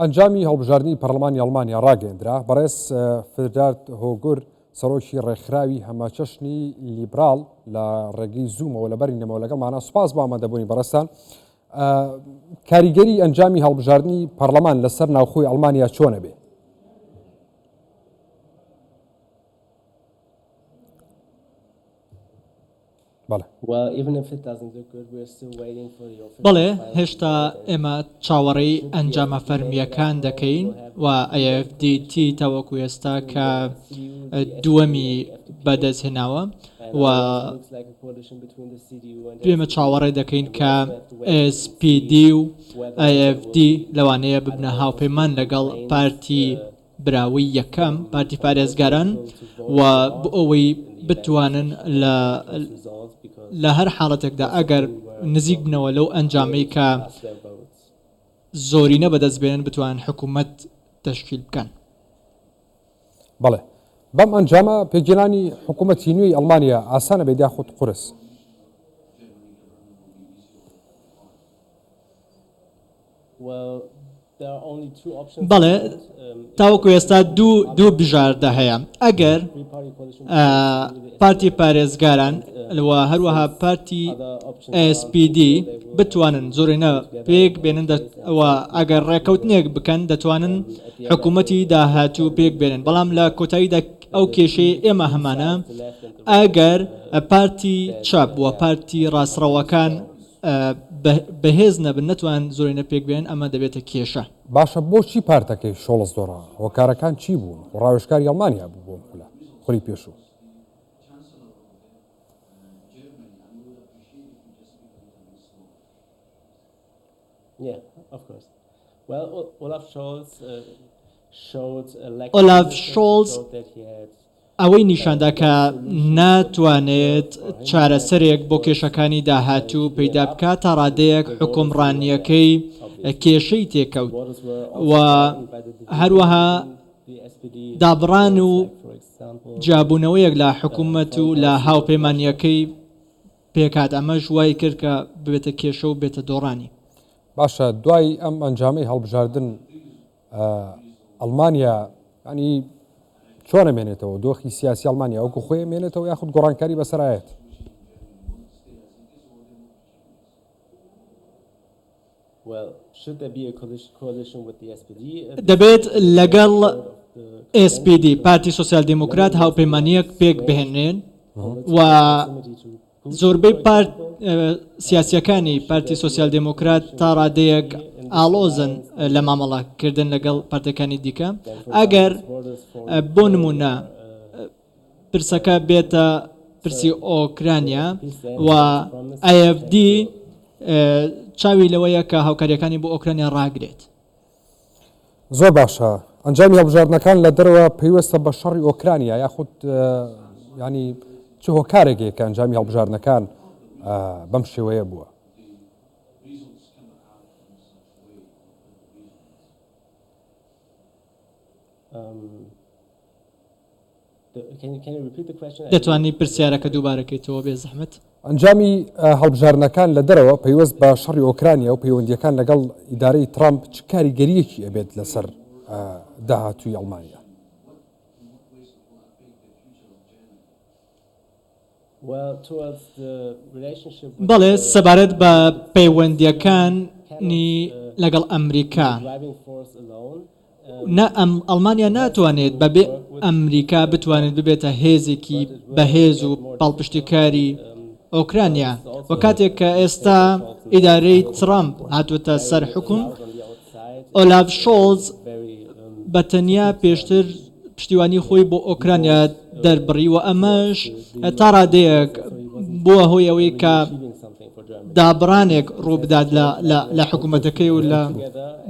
ئەنجامی هەڵبژاردنی پەرلەمانی ئەڵمانیا ڕاگەیەندرا، بەڕێز فردارد هۆگور سەرۆکی ڕێکخراوی هەمەچەشنی لیبراڵ لە ڕێگەی زوومەوە لە بەرینەمەوە لەگەڵمانە، سوپاس بۆ ئامادەبوونی بەڕێزتان. کاریگەری ئەنجامی هەڵبژاردنی پەرلەمان لەسەر ناوخۆی ئەڵمانیا چۆنە بێ؟ بەڵێ، هێشتا ئێمە چاوەڕێی ئەنجامە فەرمییەکان دەکەین و AFDT تاوەکو ئێستا کە دووەمی بەدەستهێناوە و ئێمە چاوەڕێ دەکەین کە SPD و AFD لەوانەیە ببنە هاوپەیمان لەگەڵ پارتی براوەی یەکەم پارتی پارێزگاران و بۆ ئەوەی بتوانن لە لە هەر حاڵەتێکدا ئەگەر نزیک بنەوە لەو ئەنجامەی کە زۆرینە بەدەست بێنن بتوانن حکوومەت تەشکیل بکەن. بەڵێ بەم ئەنجامە پێکهێنانی حکوومەتی نوێی ئەڵمانیا ئاسانە بێت یاخود قورس؟ بەڵێ تاوەکو ئێستا دوو دوو بژاردە هەیە ئەگەر پارتی پارێزگاران و هەروەها پارتی SPD بتوانن زۆرینە پێک بێنن و ئەگەر ڕێکەوتنێک بکەن دەتوانن حکوومەتی داهاتوو پێک بێنن بەڵام لە کۆتاییدا ئەو کێشەی ئێمە هەمانە ئەگەر پارتی چەپ و پارتی ڕاستڕەوەکان بەهێز نەبن نەتوان زۆرینە پێک بێنن ئەمە دەبێتە کێشە. باشە بۆچی پارتەکەی شۆڵز دۆڕا؟ هۆکارەکان چی بوون؟ خۆ ڕاوێژکاری ئەڵمانیا بوو بۆ ئەم خولە، خولی پێشوو. ئۆلاف شۆڵز ئەوەی نیشاندا کە ناتوانێت چارەسەرێک بۆ کێشەکانی داهاتوو پەیدا بکات، تا ڕادەیەک حوکمڕانییەکەی کێشەی تێکەوت و هەروەها دابڕان و جیابوونەوەیەک لە حکوومەت و لە هاوپەیمانییەکەی پێکهات، ئەمەش وای کرد کە ببێتە کێشە و بێتە دۆڕانی. باشە دوای ئەم ئەنجامەی هەڵبژاردن ئەڵمانیا ینی چۆن ئەمێنێتەوە دۆخی سیاسی ئەڵمانیا وەکو خۆی ئەمێنێتەوە یاخود گۆڕانکاری بەسەرایەت؟ دەبێت لەگەڵ SPD، پارتی سۆسیال دیموکرات، هاوپەیمانییەک پێک بهێنرێن و زۆربەی پارت سیاسییەکانی پارتی سۆسیال دێموکرات تا ڕادەیەک ئاڵۆزن لە مامەڵەکردن لەگەڵ پارتەکانی دیکە ئەگەر بۆ نمونە پرسەکە بێتە پرسی ئۆکرانیا و AFD چاوی لەوەیە کە هاوکاریەکانی بۆ ئۆکرانیا ڕاگرێت. زۆر باشە ئەنجامی هەڵبژاردنەکان لە دەرەوە پەیوەستە بە شەڕی ئۆکرانیا یاخود ینی چ هۆکارێک هەیە کە ئەنجامی هەڵبژاردنەکان بەم شێوەیە بووە؟ دەتوانی پرسیارەکە دووبارە کەیتەوە بێ زەحمەت؟ ئەنجامی هەڵبژاردنەکان لە دەرەوە پەیوەست بە شەڕی ئۆکرانیا و پەیوەندییەکان لەگەڵ ئیدارەی ترامپ چ کاریگەرییەکی ئەبێت لەسەر داهاتووی ئەڵمانیا؟ بەڵێ، سەبارەت بە پەیوەندییەکانی لەگەڵ ئەمریکا، نا ئەڵمانیا ناتوانێت بەبێ ئەمریکا بتوانێت ببێتە هێزێکی بەهێز و پاڵپشتیکاری ئۆکرانیا و کاتێک کە ئێستا ئیدارەی ترەمپ هاتووەتە سەر حوکم، ئۆلاف شۆڵز بە تەنیا پێشتر پشتیوانی خۆی بۆ ئۆکرانیا دەربڕی و ئەمەش تا ڕادەیەک بووە هۆی ئەوەی کە دابڕانێک ڕووبدات لە حکوومەتەکەی و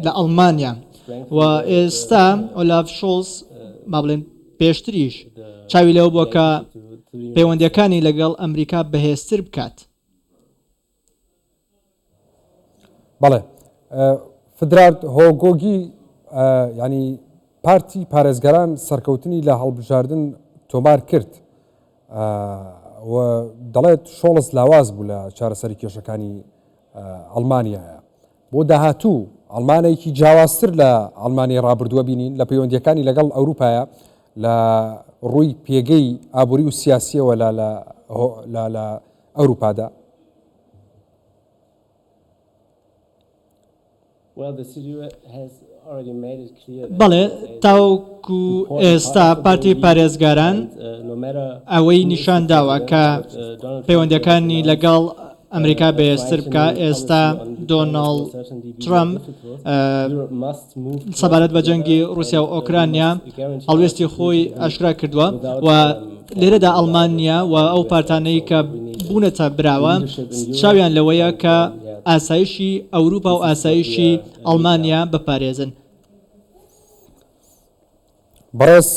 لە ئەڵمانیا و ئێستا ئۆلاف شۆڵز با بڵێن پێشتریش چاوی لەوە بووە کە پەیوەندیەکانی لەگەڵ ئەمریکا بەهێزتر بکات. بەڵێ فدرارد هۆگۆگی ینی پارتی پارێزگەران سەرکەوتنی لە هەڵبژاردن تۆمار کرد و دەڵێت شۆڵز لاواز بوو لە چارەسەری کێشەکانی ئەڵمانیایە بۆ داهاتوو. ئەڵمانێکی جیاوازتر لە ئەڵمانی ڕابردووە بینین لە پەیوەندیەکانی لەگەڵ ئەوروپایە لە ڕووی پێگەی ئابووری و سیاسیەوە لە لە لە ئەوروپادا؟ بەڵێ، تاوەکو ئێستا پارتی پارێزگاران ئەوەی نیشانداوە کە پەیوەندییەکانی لەگەڵ ئەمریکا بەهێزتر بکا، ئێستا دۆناڵد ترەمپ سەبارەت بە جەنگی ڕووسیا و ئۆکرانیا هەڵوێستی خۆی ئاشکرا کردووە و لێرەدا ئەڵمانیا و ئەو پارتانەی کە بوونەتە براوە چاویان لەوەیە کە ئاسایشی ئەوروپا و ئاسایشی ئەڵمانیا بپارێزن. بەڕێز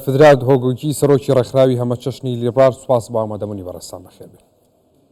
فدراد هۆگوگی سەرۆکی ڕێکخراوی هەمەچەشنی لیبرال سوپاس بۆ ئامادەبوونی بەڕێزتان بەخێربێن.